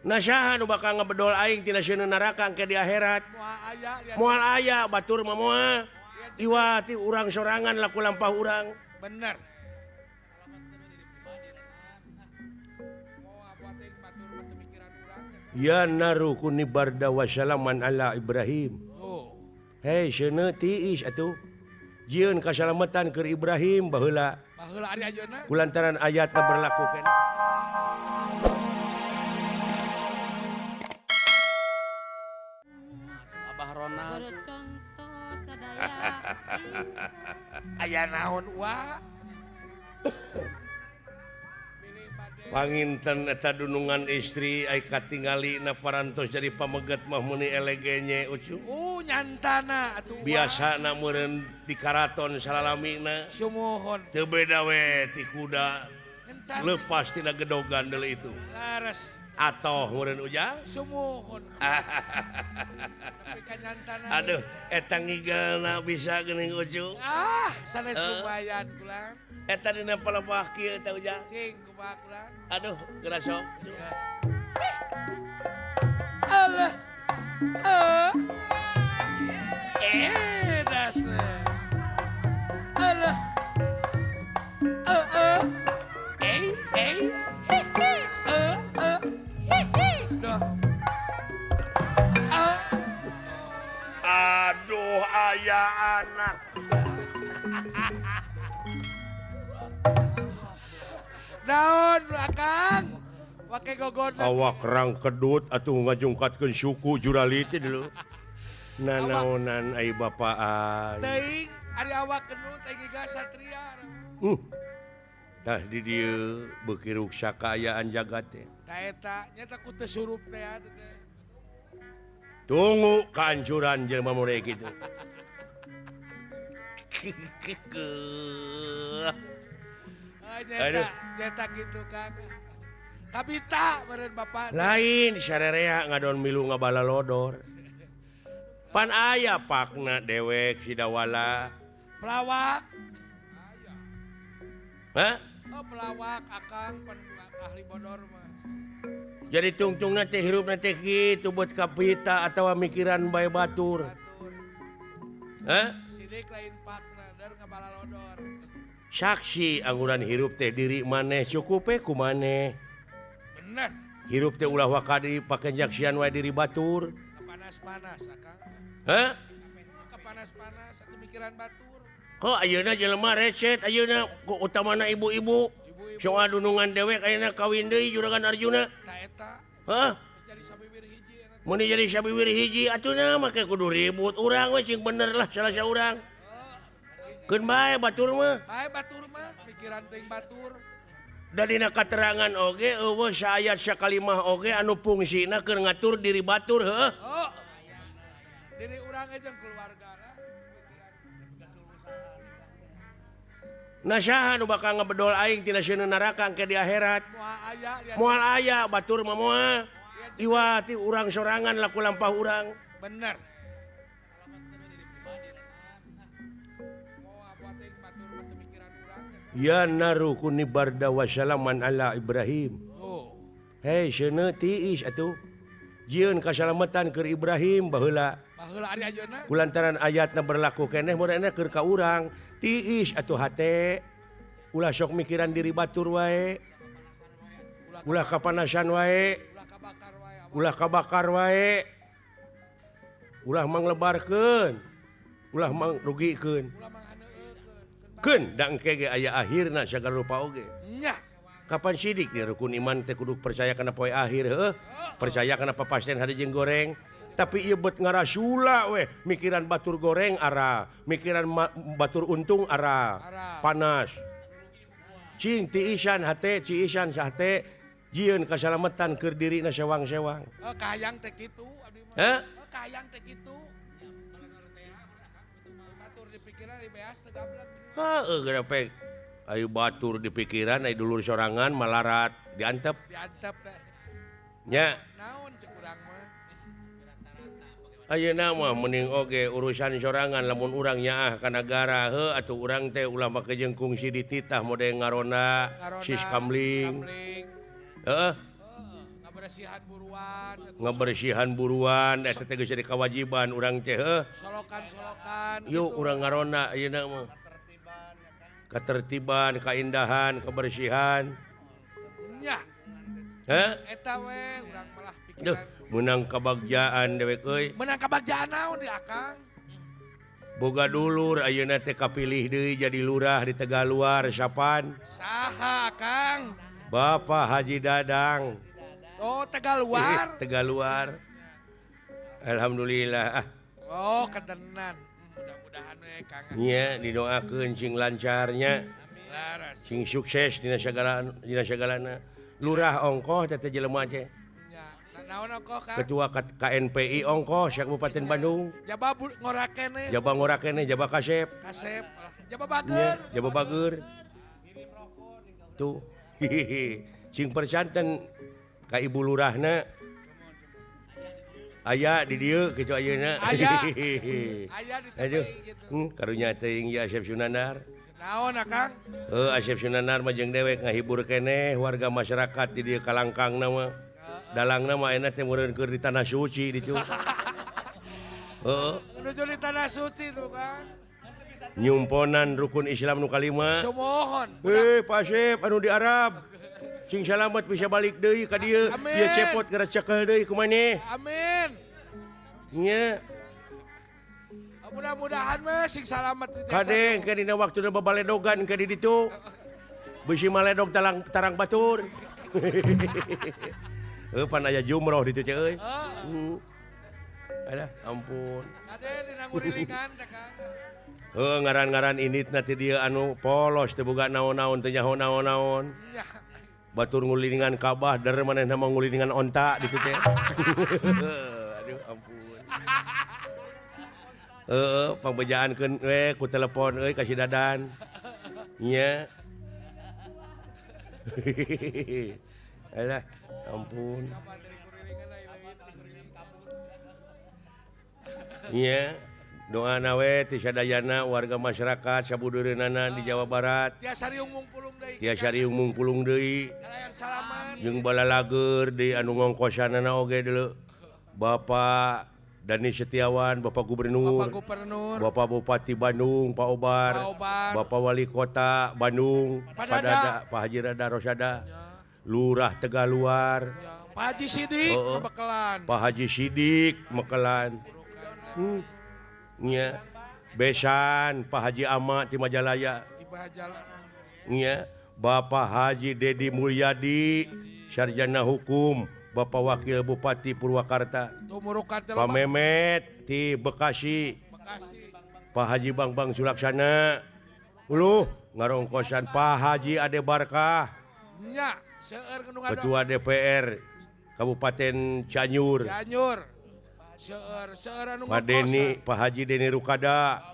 Nah saha nu bakal ngebedol aing tina seuneu neraka engke di akhirat. Moal aya batur mah moal. Iwati urang sorangan laku lampah urang. Bener. Ya naru kuni barda wa salaman ala Ibrahim. Hei seuneu tiis atuh. Jieun kasalamatan keur Ibrahim baheula. Baheula ari ayeuna. Kulantaran ayatna berlaku keneh. Abah Ronald. Aya naon wa? Panginten eta dunungan istri ai katingali na parantos jadi pameget mah meuni elege ucu. Nyantana atuh. Biasana meureun di karaton salalamina. Sumuhun. Teu beda we ti kuda. Lepas tina gedogan deui itu. Lares. Atoh meureun ujang. Sumuhun. Tapi ka nyantana. Aduh, eta ngigelna bisa geuning ucu. Ah, sanes lumayan kulang. Eta dina palebah kieu teh ujang. Cing kumaha kulang. Aduh, geura sok. Alah. Dasar. Alah. Aduh, aya anak. Naon akang? Wake gogon. Awak rang kedut atuh ngajungkatkeun suku jurali teh dulu. Nanaonan ai bapa ai. Teuing ari awak kenut ai giga satria. Tah di dieu beuki ruksa kaayaan jagat teh. Ka eta nya teh ku teu surup teh atuh teh. Tunggu kehancuran jelema more kitu. Aduh, nyata gitu Kang. Kabita meureun bapak. Lain sarerea ngadon milu ngabalalodor. Pan aya pakna dewek sidawala. Pelawak. Hah? Oh, pelawak akang pan ahli bodor mah. Jadi tungtungna teh hirupna teh kitu buat kapita atawa mikiran bae batur. Hah? Sidik lain pakna dar ngabalalodor. Saksi angguran hirup teh diri maneh cukup we ku maneh. Bener. Hirup teh ulah wakadi pakenjaksian wae diri batur. Kepanas-panas akang. Hah? Kepanas-panas satu mikiran batur. Kok ayeuna jelema recet ayeuna utamana ibu-ibu. Soal dunungan dewek ayeuna kawin deui juragan Arjuna. Ta eta. Hah? Jadi sabiwir hiji enak. Mun jadi sabiwir hiji atuna make kudu ribut urang we cing bener lah salah saurang. Keun bae batur mah. Bae batur mah pikiran teuing batur. Da dina katerangan oge eueuh saayat sakalimah oge anu fungsina keur ngatur diri batur heuh. Oh. Diri urang jeung keluargana. Nah saha nu bakal ngebedol aing tina seuneu neraka engke di akhirat. Moal aya batur mah moal. Iwati urang sorangan laku lampah urang. Bener. Ya naru kuni barda wa salaman ala Ibrahim. Hei seuneu tiis atuh. Jieun kasalamatan keur Ibrahim baheula. Baheula ari ayeuna. Kulantaran ayatna berlaku keneh meureunna keur ka urang. Tiis atuh hate. Ulah sok mikiran diri batur wae. Ulah kapanasan wae. Ulah kabakar wae. Ulah manglebarkeun. Ulah mangrugikeun. Keun da engke ge aya akhirna sagala rupa oge. Nya. Kapan sidik nih rukun iman teh kudu percaya kana poe akhir heuh. Percaya kana papasten hari jeung goreng. Tapi ieu bet ngarasula weh, mikiran batur goreng ara, mikiran batur untung ara. Panas. Cing tiisan hate, ciisan sahate, jieun kasalamatan keur dirina sewang-sewang. Oh, kahayang teh kitu abdi mah. Hah? Oh, kahayang teh kitu. Batur di pikiran di beas teu gablek. Heeh, gerepek. Ayo batur di pikiran, ayo dulur sorangan malarat diantep. Diantep teh. Nya. Naon cek urang mah. Ayeuna mah mending oge urusan sorangan lamun urang nyaah ka nagara heuh atuh urang teh ulah make jeung kungsi dititah mode ngarona sis kamling. Heeh. Ngabersihan buruan. Ngabersihan buruan eta teh geus jadi kewajiban urang teh heuh. Solokan-solokan yuk urang ngarona ayeuna mah. Ketertiban, keindahan, kebersihan. Nya. Heh? Eta we urang malah pikiran. Duh, meunang kabagjaan dewek euy. Meunang kabagjaan naon di Akang? Boga dulur ayeuna teh kapilih deui jadi lurah di Tegaluar sapan. Saha Kang? Bapak Haji Dadang. Oh, Tegaluar. Tegaluar. Alhamdulillah. Oh, ketenan. Mudah-mudahan we Kang. Nya didoakeun sing lancarnya. Sing sukses dina sagala dina sagalana. Lurah ongkoh teh jelema teh. Nya, naon ongkoh Kang? Ketua KNPI ongkoh sa Kabupaten Bandung. Jaba ngora keneh. Jaba ngora keneh, jaba kasep. Kasep. Jaba bager. Jaba bager. Tuh. Sing persanten ka ibu lurahna. Aya di dieu kitu ayeuna. Aya. Aya di TPI gitu. Karunya teuing ya Asep Sunandar. Naon Akang? Heuh Asep Sunandar mah jeung dewek ngahibur keneh warga masyarakat di dieu kalangkangna mah. Dalangna mah ayeuna teh meureun keur di tanah suci ditu. Heeh. Nuju di tanah suci nu kan. Nyumponan rukun Islam nu kalima. Sumohon. Heuh Pak Asep anu di Arab. Sing salamet bisa balik deui ka dieu. Ieu cepot gara cekel deui ku maneh. Amin. Nya. Mudah-mudahan mah sing salamet di desa. Kadeng ke dina waktuna babaledogan ka di ditu. Bisi maledog talang tarang batur. Heuh pan aya jumroh ditu teh euy. Alah ampun. Kade dina ngurilingan teh Kang. Heuh ngaran-ngaran inditna ti dieu anu polos teu boga naon-naon teu nyaho naon-naon. Batur ngulilingan Kabah der manehna mah ngulilingan onta ditu teh. Aduh ampun. Heeh, pangbejaankeun we ku telepon euy ka si Dadan. Nya. Alah, ampun. Nya, doana we ti sadayana warga masyarakat sabudureunana di Jawa Barat. Tiasa riung mungpulung deui. Tiasa riung mungpulung deui. Jeung balalager deui anu ngongkosanana oge deuleu. Bapak Dani Setiawan, Bapak Gubernur, Bapak Gubernur, Bapak Bupati Bandung, Pak Obar, Pak Obar, Bapak Wali Kota Bandung, Pak Dada, Pak Haji Rada Rosada, ya. Lurah Tegaluar, ya. Pak Haji Sidik, Mekelan, Pak Haji Sidik, Mekelan, ya. Besan, Pak Haji Ama ti Majalaya, ya. Bapak Haji Dedi Mulyadi, Sarjana Hukum, Bapak Wakil Bupati Purwakarta, Pak Memet di Bekasi, Pak Haji Bangbang Sulaksana, uluh ngarongkosan Pak Haji Ade Barkah, Ketua DPR Kabupaten Cianjur, Pak Deni, Pak Haji Deni Rukada,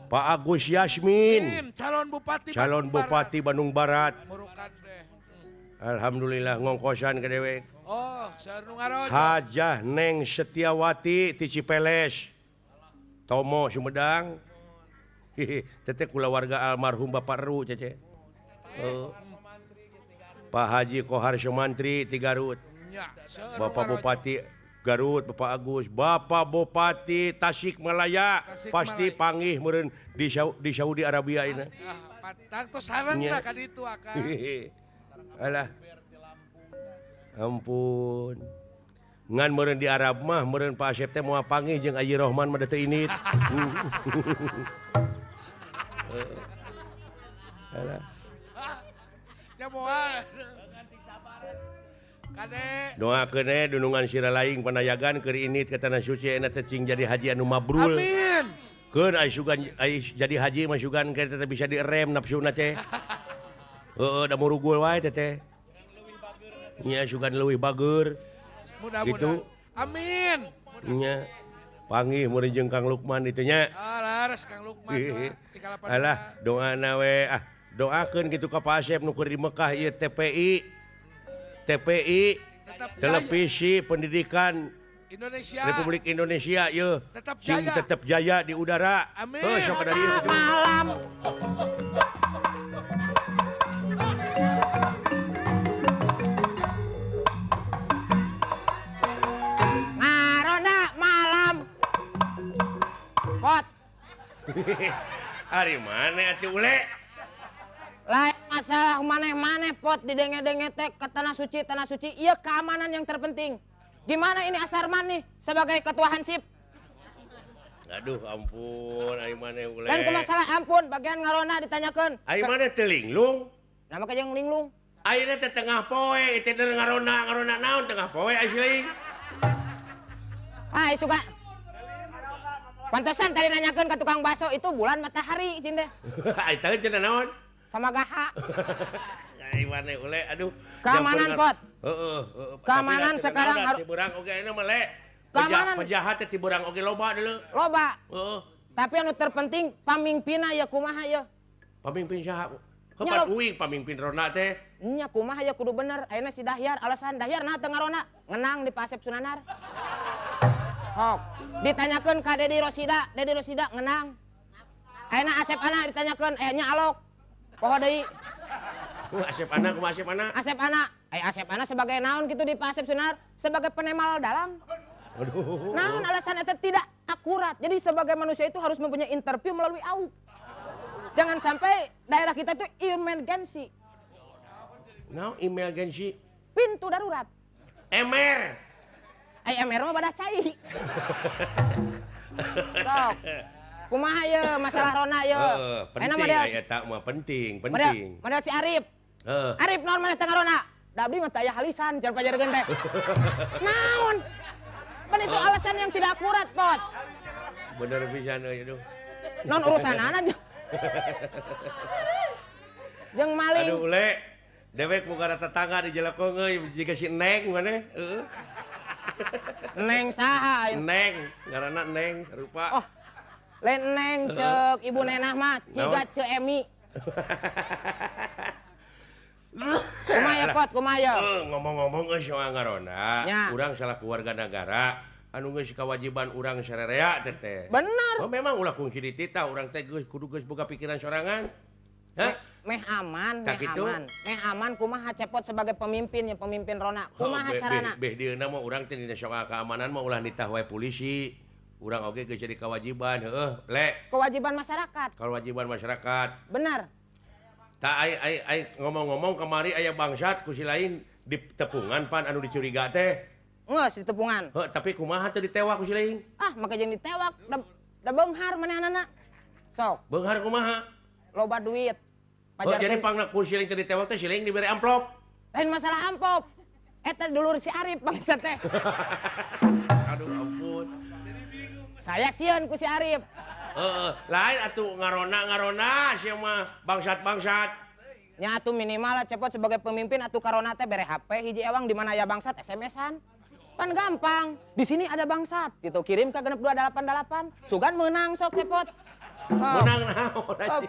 Pak Agus Yasmin, calon Bupati Bandung Barat. Alhamdulillah ngongkosan ke dewek. Oh, Hajah Neng Setiawati ti Cipeles, Tomo Sumedang. Teteh kulawarga almarhum Bapak Ru cece. Oh. Pak Haji Kohar Sumantri ti Garut. Bapak Bupati Garut, Bapak Agus, Bapak Bupati Tasikmalaya, pasti panggih meureun di Saudi Arabia ini. Tangtos sarengna ka ditu akang. Alah. Ampun. Ngan meureun di Arab mah meureun Pak Asep teh moal panggih jeung Aji Rohman mah teu init. Alah. Nya moal. Kade. Doakeun we dunungan sira laing panayagan keur init ka tanah suci ayeuna teh cing jadi haji anu mabrul. Amin. Keun ai sugan ai jadi haji mah sugan teh bisa direm nafsuna teh. Heeh, da murugul wae teteh. Nya sugan leuwih bager. Mudah-mudahan. Gitu. Amin. Nya. Panggih meureun jeung Kang Lukman ditu nya. Ah, laras Kang Lukman. Alah, doana we ah, doakeun kitu ka Pak Asep nu keur di Mekah ieu TPI. TPI tetap Televisi Pendidikan Indonesia. Republik Indonesia ieu. Tetap jaya. Tetap jaya di udara. Amin. Heuh, sok ka dieu kitu. Malam. Ari maneh atuh ule? Lain masalah maneh-maneh pot didenge-denge teh ke tanah suci, ieu keamanan yang terpenting. Gimana ini Asarman nih sebagai ketua Hansip? Aduh ampun, ari maneh ule. Dan ke masalah ampun, bagian ngarona ditanyakeun. Ari maneh teu linglung? Nama ka jeung linglung. Ayeuna teh tengah poe, teh ngarona, ngarona naon tengah poe ai siling. Ah, suka. Pantesan tadi nanyakeun ka tukang bakso itu bulan matahari cin teh. Ai teh cenah naon? Sama gaha. Ai maneh ule, aduh. Keamanan pot. Heeh, keamanan sekarang harus berang oge ayeuna mah le. Keamanan penjahat teh tiberang oge loba deuleu. Loba. Heeh. Tapi anu terpenting pamimpinna ya kumaha ya. Pamimpin saha? Hebat uing pamimpin rona teh. Nya kumaha ya kudu bener. Ayeuna si Dahyar alasan Dahyar nah teu ngarona ngenang di Pak Asep Sunanar. Hok. Ditanyakeun ka Dedi Rosida, Dedi Rosida ngenang. Ayeuna Asep Ana ditanyakeun nya alok. Poho deui. Asep Ana kumaha Asep Ana? Asep Ana, Asep Ana sebagai naon kitu di Pak Asep Sunanar? Sebagai penemal dalang. Aduh. Naon alasan itu tidak akurat. Jadi sebagai manusia itu harus mempunyai interview melalui AUK. Jangan sampai daerah kita itu emergency. Naon emergency? Pintu darurat. Emer. Ai emer mah badah cai. Sok. Kumaha ye masalah rona ye? Penting aya eta mah penting, penting. Model si Arif. Arif naon maneh teh ngarona? Da abdi mah teu aya halisan jan pajarkeun teh. Naon? Kan itu alasan yang tidak akurat, Pot. Bener pisan euy aduh. Non urusanana jeung maling. Aduh ule, dewek boga tetangga di Jelekong euy jiga si Neng maneh, heeh. Neng saha? Neng, ngaranna Neng rupa. Oh. Lain Neng ceuk ibu nenah mah ciga Ceu Emi. Kumaha ya Pot, kumaha ya? Ngomong-ngomong geus soal ngarona, urang salah keluarga negara anu geus kewajiban urang sarerea teh teh. Bener. Oh memang ulah kungsi dititah urang teh geus kudu geus boga pikiran sorangan. Hah? Meh aman, meh aman. Meh aman kumaha Cepot sebagai pemimpin ya pemimpin rona. Kumaha carana? Beh dieuna mah urang teh dina soal keamanan mah ulah nitah wae polisi. Urang oge geus jadi kewajiban, heueuh, le. Kewajiban masyarakat. Kewajiban masyarakat. Bener. Tak ai ai ngomong-ngomong kemari aya bangsat ku si lain di tepungan pan anu dicuriga teh. Geus di tepungan. Heuh, tapi kumaha teh ditewak ku si lain? Ah, make jeung ditewak da beunghar manehanana. Sok. Beunghar kumaha? Loba duit. Pajarkeun. Jadi pangna ku si lain teh ditewak teh si lain dibere amplop. Lain masalah amplop. Eta dulur si Arif bangsat teh. Aduh ampun. Saya sieun ku si Arif. Lain atuh ngarona-ngarona sia mah bangsat-bangsat. Nya atuh minimal Cepot sebagai pemimpin atuh karona teh bere HP hiji ewang di mana aya bangsat SMS-an. Pan gampang. Di sini ada bangsat gitu kirim ke 6288. Sugan meunang sok Cepot. Meunang naon aja.